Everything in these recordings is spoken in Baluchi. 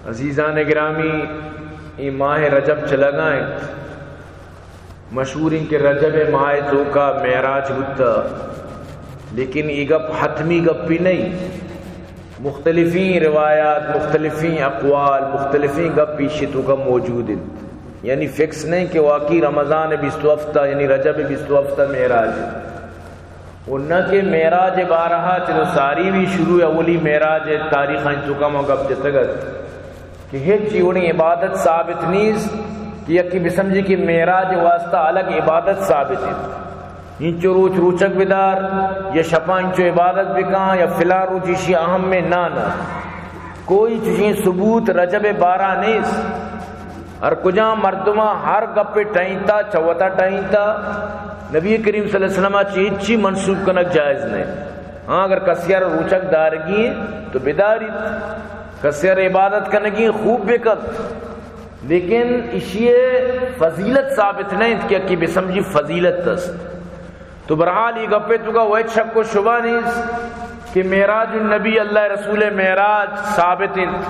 عزیزان گرامی، اے ماہ رجب چلگا انت۔ مشہور انت کہ رجب ماہ توکا معراج بوتا، لیکن اے گپ حتمی گپی نہیں۔ مختلفیں روایات، مختلفیں اقوال، مختلفیں گپ ایشی توکا موجود انت۔ یعنی فکس نہیں کہ واقعی رمضان بیست و ہفت، یعنی رجب بیست و ہفت معراج انت۔ و نہ کہ معراج بارہا چہ تو ساری بھی شروع اولی معراج تاریخ انت توکا ما گپ جتگ ات کہ ہچ وڑیں عبادت ثابت نیست کہ یکی بسمجھی کہ معراج واسطہ الگ عبادت ثابت انت۔ انچو روچ روچگ بدار، یا شپا انچو عبادت بکاں، یا فلاں روچ ایشی اہم میں، نہ، نہ۔ کوئی چشیں ثبوت رجب بارہ نیست۔ ہر کجام مردماں ہر گپے ٹہینتا، چہ وتا ٹہینتا۔ نبی کریم صلی اللہ علیہ وسلم چی ہچی منسوخ کنگ جائز نہیں۔ ہاں، اگر کسیار روچگ دارگی ہیں تو بداریت، کسیار عبادت کنگی ہیں خوب بکنت، لیکن اشی فضیلت ثابت نہیں کہ یکی بسمجھی فضیلت است۔ تو بہرحال اے گپے توکا ویت شک و شبہ نیست کہ معراج النبی، اللہ رسول معراج ثابت انت،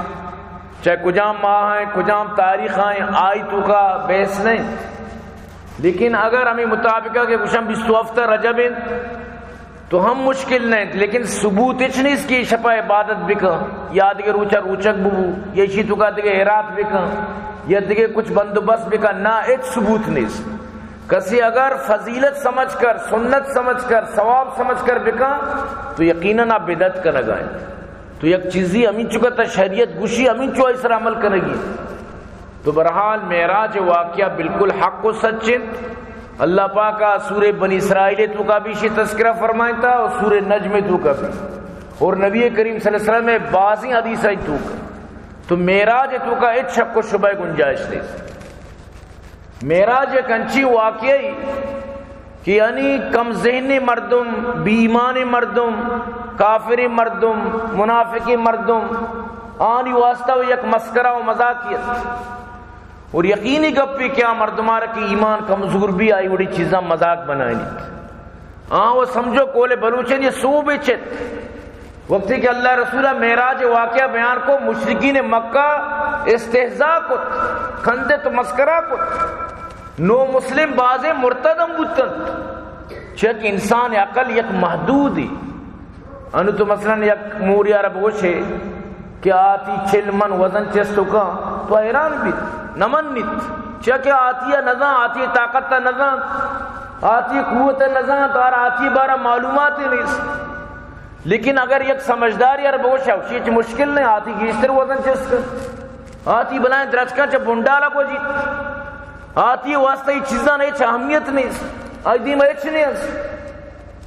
چاہے کجام ماہ ہیں، کجام تاریخ ہیں، آئی توکا بحث نہیں۔ لیکن اگر ہمیں مطابقہ کہ گوشن بیست و ہفت رجب انت تو ہم مشکل نہیں، لیکن ثبوت اچ نیست کہ شپا عبادت بکن یا دگہ روچا روچگ ببو یا اشی توکا دگہ ہیرات بکن یا دگہ کچھ بندوبست بکن، نہ، ہچ ثبوت نیست۔ کسی اگر فضیلت سمجھ کر، سنت سمجھ کر، ثواب سمجھ کر بکا تو یقیناً آپ بدعت کنگا انت۔ تو یک چیزی ہمینچو کہ تا شریعت گوشی ہمینچو آئی سر عمل کنگی۔ تو بہرحال معراج واقعہ بالکل حق و سچ انت۔ اللہ پاک سورہ بنی اسرائیل توکا بھی اشی تذکرہ فرمائنتا اور سورہ نجم توکا بھی، اور نبی کریم صلی اللہ علیہ وسلم بازیں حدیث آئی توکا۔ تو معراج توکا ہچ شک و شبہ گنجائش نیست۔ معراج یک انچیں واقعہ ای کہ یعنی کم ذہنیں مردم، بے ایمانیں مردم، کافریں مردم، منافقیں مردم، آنی واسطہ و یک مسکرا و مذاقی است۔ اور یقینی گپی کہ آ مردمارا کہ ایمان کمزور بی، آئی وڑی چیزاں مذاق بنائینیت۔ آ و سمجھو قول بلوچیں یہ سوب چت۔ وقتی کہ اللہ رسول معراج واقعہ بیان کو، مشرکین مکہ استہزاء کت، کندت و مسکرا کت۔ نو مسلم بازیں مرتد ہم بوتنت۔ چک انسان عقل یک محدودی۔ انو تو مثلاً یک موریارا بگوشے کہ آتی چل من وزن چست کن، تو حیران بیت، نہ منیت۔ چیا کہ آتی نزان، آتی طاقت نزان، آتی قوت نزان، تو آر آتی بارہ معلومات نیست۔ لیکن اگر یک سمجھداری ار بگوشا، اشی ہچ مشکل نہیں، آتی گیشتر وزن چست کن۔ آتی بلائیں درچکاں چہ بنڈالا گوجیت۔ آتی واسطہ یہ چیزاں ہچ اہمیت نیست۔ آئی دیما ہچ نیست۔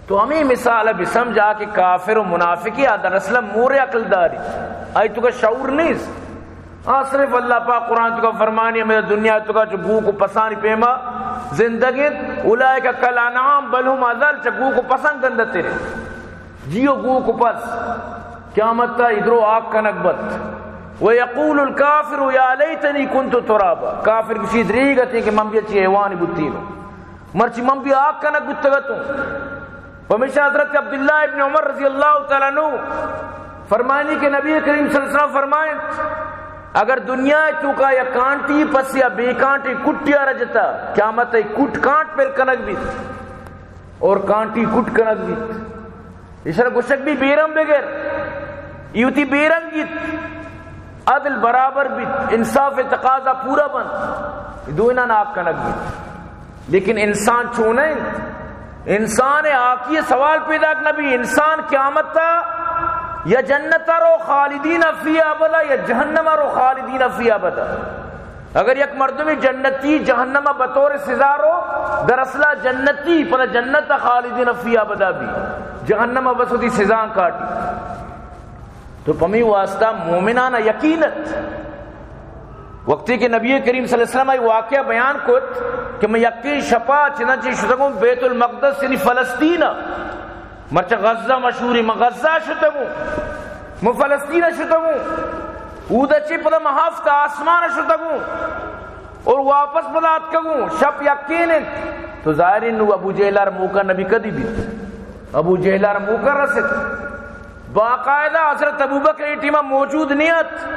تو ہمیں مثال بسمجھا کہ کافر و منافقی آ دراصل مور عقل داری۔ آئی توکا شعور نیست۔ آ صرف اللہ پاک قرآن توکا فرمانی، ہمیں دنیا توکا چو گوک و پسانی پیما زندگی، اولئک کالانعام بل هم اضل، چہ گوک و پسان گندتر۔ جیو گوک و پس، قیامت تا ادرو آگ کنگ بنت۔ ویقول الکافر یا لیتنی کنت ترابا۔ کافر گشی دریغ اتیں کہ من بیا چی حیوانی بوتینو۔ مرچی من بیا آگ کنگ بوتگتوں۔ پمیشا حضرت عبداللہ ابن عمر رضی اللہ تعالی عنہ فرمانی کہ نبی کریم صلی اللہ علیہ وسلم فرمائیں، اگر دنیا توکا یا کانٹی پس یا بے کانٹی کٹیا رجتا، قیامت ای کٹ کانٹ پر کنگ بیت۔ اور کانٹی کٹ کنگ بیت۔ ایشرا گوشگ بی بیرم بگر، ای وتی بیرنگ بیت، عدل برابر بیت، انصاف تقاضا پورا بنت، دوئیناں آگ کنگ بیت۔ لیکن انسان چون انت؟ انسان آکی سوال پیداک نبی، انسان قیامت تا یا جنت رو خالدین فی ابدا یا جہنم رو خالدین فی ابدا۔ اگر یک مردمی جنتی جہنم بطور سزا رو، در اصلا جنتی پدا جنت خالدین فی ابدا بی، جہنم بس وتی سزا کاٹی۔ تو پمی واسطہ مومنان یقینت۔ وقتی کہ نبی کریم صلی اللہ علیہ وسلم ای واقعہ بیان کت کہ من یکی شپا چنانچہ شتگوں بیت المقدس یعنی فلسطین، مرچہ غزہ مشہوری، من غزہ شتگوں، من فلسطین شتگوں، اودا چی پدا من ہفت آسمان شتگوں اور واپس پدا اتکگوں، شپ یکین انت۔ تو ظاہر انت نو ابو جہلار موقع نبی کدی بیت؟ ابو جہلار موقع رست؟ باقاعدہ حضرت ابوبکر ای ٹیما موجود نیت۔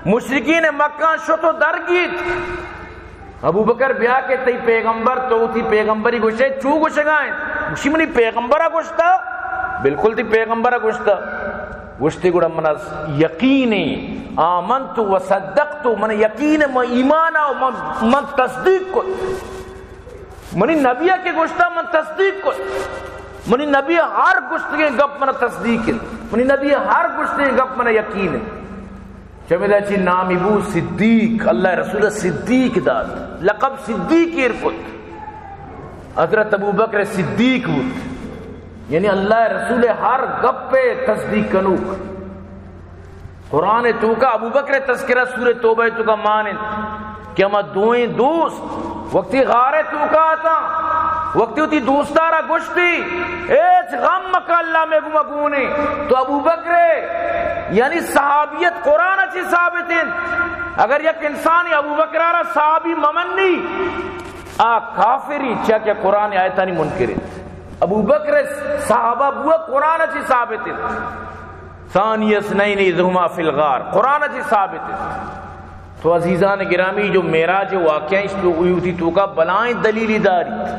مشرکین مکہ شت و درگیت۔ ابوبکر بیا کہ تئی پیغمبر، تو وتی پیغمبری گوشے، چو گوشگا انت؟ گوشی منی پیغمبرا گوشتا؟ بالکل تئی پیغمبرا گوشتا۔ گوشتی گڑا من از یقین، آمنت و صدقت، من یقین، من ایمان آ، من، من تصدیق کت۔ منی نبی کہ گوشتا من تصدیق کت۔ منی نبی ہر گوشتگیں گپ من تصدیق انت۔ منی نبی ہر گوشتگیں گپ من یقین انت۔ چمیدا چی نامی بو صدیق، اللہ رسول صدیق دات، لقب صدیق ایر کت۔ حضرت ابوبکر صدیق بوت، یعنی اللہ رسول ہر گپ تصدیق کنوک۔ قرآن توکا ابوبکر تذکرہ سورہ توبہ توکا مان انت کہ ہما دوئیں دوست وقتی غار توکا آتا، وقتی وتی دوستارا گوشتی، ہچ غم مکا، اللہ مئے گوما گونے۔ تو ابوبکر، یعنی صحابیت قرآن چی ثابت انت۔ اگر یک انسانی ابوبکر را صحابی ممنی، آ کافری، چیا کہ قرآن آیتانی منکر انت۔ ابوبکر صحابہ بوا قرآن چی ثابت انت۔ ثانی اثنین اذ ہما فی الغار، قرآن چی ثابت انت۔ تو عزیزان گرامی، جو معراج واقعہ است، تو وتی توکا بلائیں دلیلی داریت،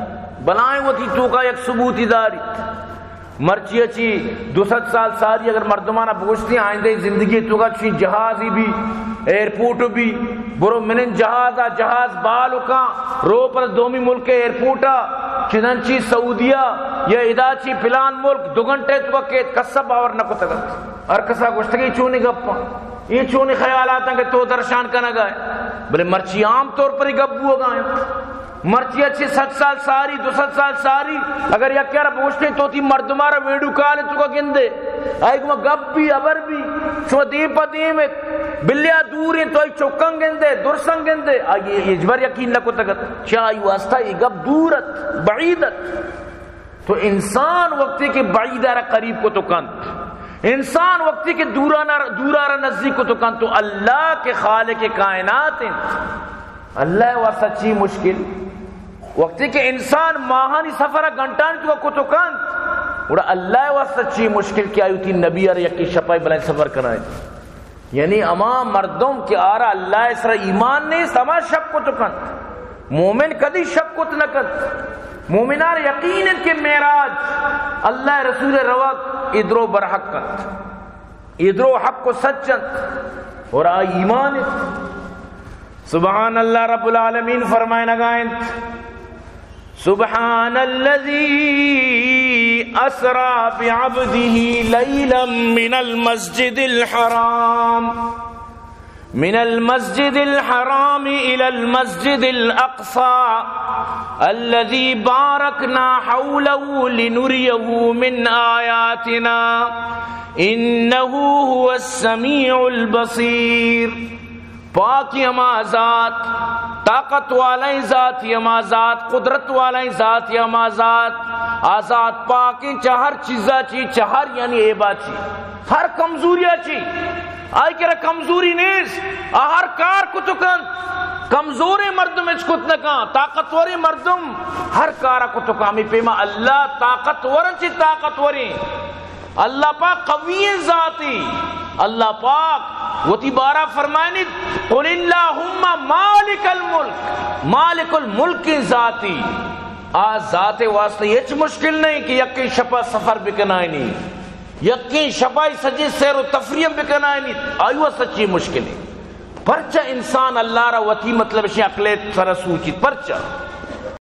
بلائیں وتی توکا یک ثبوتی داریت۔ مرچی چی دو سد سال ساری اگر مردمانا بگوشتی، آئندہ زندگی توکا چی جہازی بی، ایئرپورٹ بی، برو منن جہازا، جہاز بال کن، رو پر دومی ملک ایئرپورٹا، چدن چی سعودیہ یا ادا چی پلان ملک، دو گھنٹے توکا کیت، کسا باور نہ کتگ ات۔ ہر کسا گوشتگی چونی گپاں، اے چونی خیالاتاں کہ تو درشان کنگا ئے۔ بلے مرچی عام طور پر اے گپ بوگا انت۔ مرچی چی سد سال ساری، دو سد سال ساری، اگر یکے را بگوشتیں تو وتی مردمارا ویڈیو کال توکا گندے، آئی گوما گپ بی، ہبر بی، شما دیم پہ دیم ات، بلیا دور انت، تو آئی چکاں گندے، درساں گندے، آئی ہچبر یقین نہ کتگ ات۔ چیا؟ آئی واسطہ اے گپ دور ات، بعید ات۔ تو انسان وقتی کہ بعید ء را قریب کت کنت، انسان وقتی کہ دوران ء، دور ء را نزدیک کت کنت، تو اللہ کہ خالق کائنات انت، اللہ ء واسطہ چی مشکل؟ وقتی کہ انسان ماہانی سفر ء گھنٹانی تو کت کنت، گڑا اللہ ء واسطہ چی مشکل کہ آئی وتی نبی ء را یکی شپائی بلائیں سفر کنائیں؟ یعنی ہما مردم کہ آرا اللہ ء سرا ایمان نیست، ہما شک کت کنت۔ مومن کدی شک کت نہ کنت۔ مومنان یقین انت کہ معراج اللہ ء رسول ء روگ اے درو برحق انت۔ اے درو حق و سچ انت اور آ ایمان انت۔ سبحان اللہ، رب العالمین فرمائنگا انت، سبحان الذي أسرى بعبده ليلا من المسجد الحرام، من المسجد الحرام إلى المسجد الأقصى الذي باركنا حوله لنريه من آياتنا إنه هو السميع البصير۔ پاکی ہما ذات، طاقت والائیں ذاتی ہما ذات، قدرت والائیں ذاتی ہما ذات، آ ذات پاکیں چہ ہر چیزا چی، چہ ہر یعنی عیبا چی، ہر کمزوریا چی۔ آئی کرا کمزوری نیست، آ ہر کار کت کنت۔ کمزوریں مردم ہچ کت نہ کن، طاقتوریں مردم ہر کارا کت کن۔ ہمے پیما اللہ طاقتوریں چی طاقتوریں۔ اللہ پاک قوی ذاتی۔ اللہ پاک وتی بارا فرمائنیت، قل اللهم مالک الملک، مالک الملک ذاتی۔ آ ذات واسطہ ہچ مشکل نہیں کہ یکیں شپا سفر بکنائنی، یکیں شپائی سجے سیر و تفریح بکنائنی، آئی واسطہ چی مشکل ہے؟ پرچہ انسان اللہ را وتی مطلب شی عقل سر سوچی، پرچہ